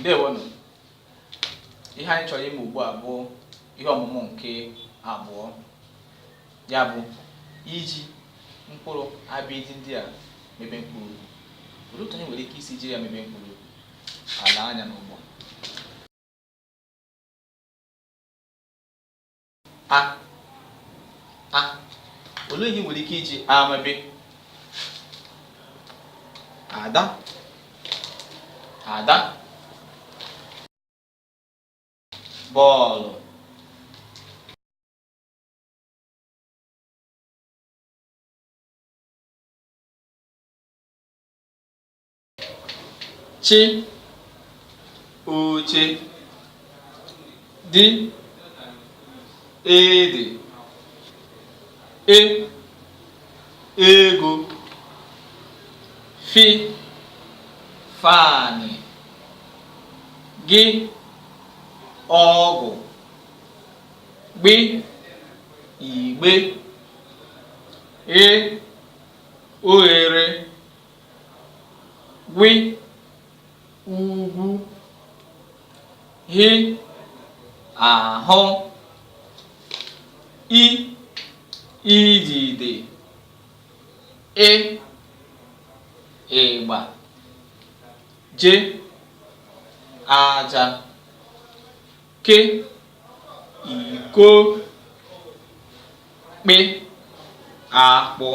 Ndewonụ. Ihe anyị chọrọ ịmụ ugbu a bụ ihe ọmụmụ nke abụọ, ya bụ iji mkpụrụ abịdị ndị a mebe mkpụrụ okwu. Olee otu anyị nwere ike isi jiri ya mebe mkpụrụ okwu? Ala anya n'ụgbọ. A, a. Olee ihe ị nwere ike iji a mebe? Ada, ada. Bọọlụ. Chi, oche. Di, ede. E, ego. Fi, faanị. Gị, ọgwụ. Gbi, igbe. Ghe, oghere. Wi, ugwu. Hi, ahụ. I, idide. Ị, ịgba. J, aja. K, iko. Kp, akpụ.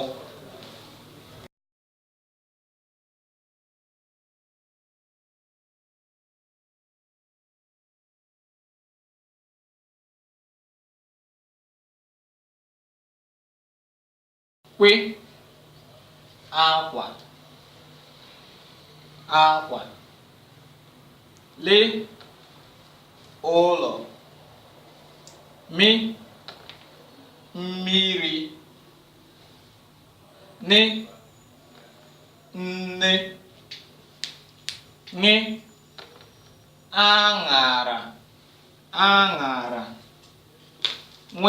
Kw, akwa, akwa. L, ụlọ. M, mmiri. N, nne. Ṅ, aṅara, aṅara. Nw,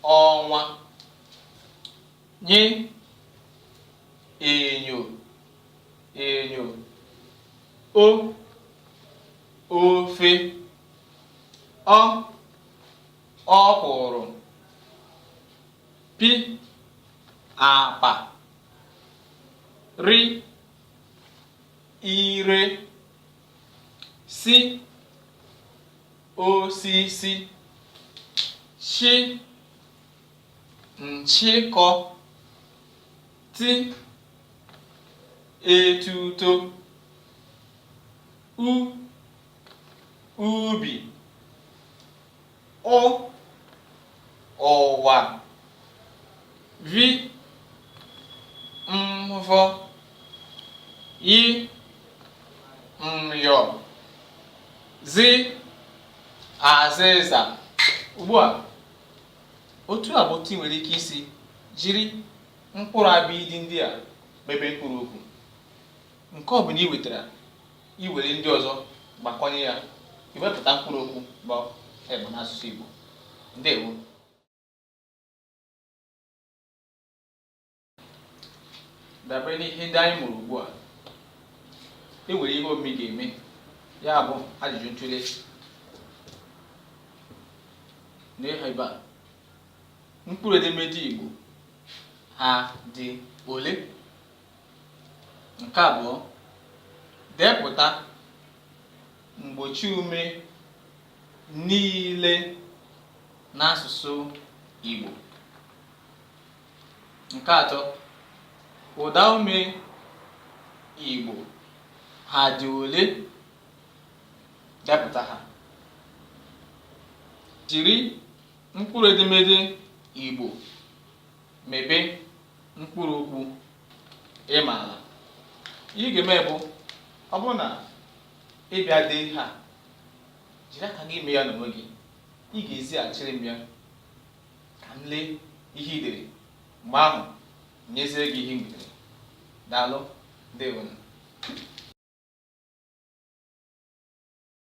ọnwa. Ny, enyo, enyo. O, ofe. Ọ, ọkwụrụ. P, akpa. R, ire. S, osisi. Sh, nshịkọ. T, etuto. U, ubi. Ụ, ụwa. V, mvọ. Y, myọ. Z, azịza. Ugbu a, otu a bụ otu ị nwere ike isi jiri mkpụrụ abịdị ndị a mebe mkpụrụ okwu. Nke ọ bụla i wetara, i were ndị ọzọ gbakọnye ya, i wepụta mkpụrụ okwu bụ ịgba n'asụsụ Igbo. Ndewo. Dabere n'ihe ndị anyị mụrụ ugbu a, e nwere ihe omume ị ga-eme, ya bụ ajụjụ ntụle. N'ihe ebe a, mkpụrụ edemede Igbo ha dị ole? Nke abụọ, depụta mgbochi ume niile n'asụsụ Igbo. Nke atọ, ụda ume Igbo ha dị ole? Depụta ha. Jiri mkpụrụ edemede Igbo mebe mkpụrụ okwu ị maara. Ihe ị ga-eme bụ, ọ bụrụ na ị bịa dee ihe a, jiri aka gị mee ya n'onwe gị, ị ga-ezighachiri m ya ka m lee ihe i dere. Mgbe ahụ, m nyezie gị ihe m dere. Daalụ, ndewonụ.